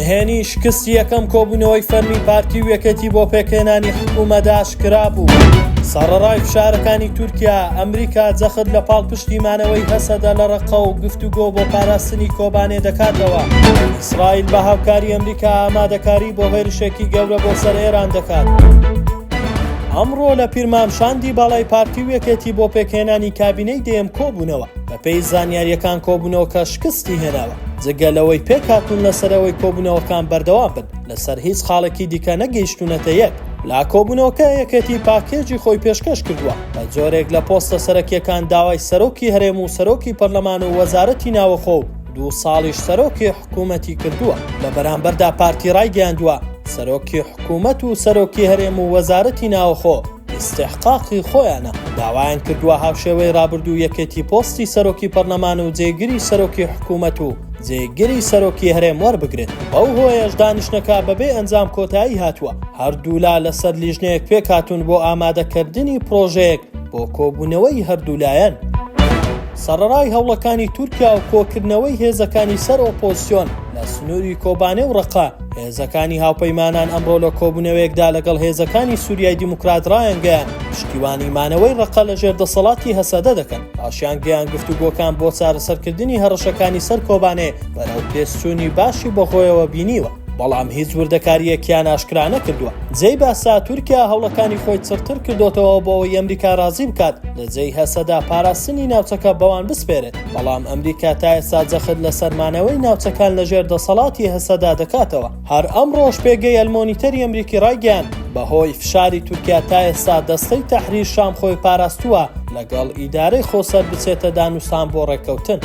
نهێنی شکستی یەکەم کۆبوونەوەی فەرمی پارتی و یەکێتی بۆ پێکهێنانی حکوومەت ئاشکرا بوو. سەڕەڕای فشارەکانی تورکیا، ئەمریکا جەخت لە پاڵپشتی مانەوەی هەسەدە لە ڕەققە و گفتوگۆ بۆ پاراستنی کۆبانێ دەکاتەوە. ئیسرائیل بە هاوکاری ئەمریکا ئامادەکاری بۆ هێرشێکی گەورە بۆ سەر ئێران دەکات. ئەمڕۆ لە پیرمام شاندی باڵای پارتی و یەکێتی بۆ پێکهێنانی کابینەی دەیەم کۆبوونەوە. بەپێی زانیارییەکان کۆبوونەوەکە شکستی هێناوە. جگە لەوەی پێکهاتوون لەسەر ئەوەی کۆبوونەوەکان بەردەوام بن، لەسەر هیچ خاڵێکی دیکە نەگەیشتوونەتە یەک. لە کۆبوونەوەکە یەکێتی پاکێجی خۆی پێشکەش کردووە، بە جۆرێک لە پۆستە سەرەکییەکان داوای سەرۆکی هەرێم و سەرۆکی پەرلەمان و وەزارەتی ناوەخۆ و دوو ساڵیش سەرۆکی حکوومەتی کردووە. لە بەرامبەردا پارتی ڕایگەیاندووە، سەرۆکی حکوومەت و سەرۆکی هەرێم و وەزارەتی ناوەخۆ ئیستیحقاقی خۆیانە، داوایان کردووە هاوشێوەی ڕابردوو یەکێتی پۆستی سەرۆکی پەرلەمان و جێگری سەرۆکی حکوومەت و جێگری سەرۆکی هەرێم وەربگرێت، بەو هۆیەش دانیشتنەکە بەبێ ئەنجام کۆتایی هاتووە، هەردوولا لەسەر لیژنەیەک پێکهاتوون بۆ ئامادەکردنی پڕۆژەیەک بۆ کۆبوونەوەی هەردوولایەن. سەڕەڕای هەوڵەکانی تورکیا و کۆکردنەوەی هێزەکانی سەر ئۆپۆزسیۆن لە سنووری کۆبانێ و ڕەقە، هێزەکانی هاوپەیمانان ئەمڕۆ لە کۆبوونەوەیەکدا لەگەڵ هێزەکانی سووریای دیموکرات ڕایانگەیاند، پشتیوانی مانەوەی ڕەقە لەژێر دەسەڵاتی هەسەدە دەکەن. ڕاشیانگەیاند، گفتوگۆکان بۆ چارەسەرکردنی هەڕەشەکانی سەر کۆبانێ بەرەو پێشچوونی باشی بەخۆیەوە بینیوە. بەڵام هیچ وردەکارییەکیان ئاشکرا نەکردووە. جێی باسە، تورکیا هەوڵەکانی خۆی چڕتر کردۆتەوە بۆ ئەوەی ئەمریکا ڕازی بکات لە جێی هەسەدە پاراستنی ناوچەکە بەوان بسپێرێت، بەڵام ئەمریکا تا ئێستا جەخت لەسەر مانەوەی ناوچەکان لەژێر دەسەڵاتی هەسەدە دەکاتەوە. هەر ئەمڕۆش پێگەی ئەلمۆنیتەری ئەمریکی ڕایگەیاند، بەهۆی فشاری تورکیا تا ئێستا دەستەی تەحریر شام خۆی پاراستووە لەگەڵ ئیدارەی خۆسەر بچێتە دانوستان بۆ ڕێککەوتن.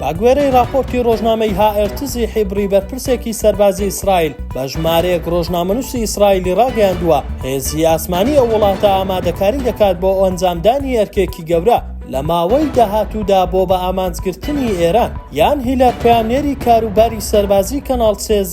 بەگوێرەی ڕاپۆرتی ڕۆژنامەی هائێرتزی حیبری بەرپرسێکی سەربازی ئیسرائیل بە ژمارەیەک ڕۆژنامەنووسی ئیسرائیلی ڕاگەیاندووە هێزی ئاسمانی ئەو وڵاتە ئامادەکاری دەکات بۆ ئەنجامدانی ئەرکێکی گەورە لە ماوەی داهاتوودا بۆ بە ئامانجگرتنی ئێران. یان هیلەر پەیامنێری کاروباری سەربازی کەناڵ 13.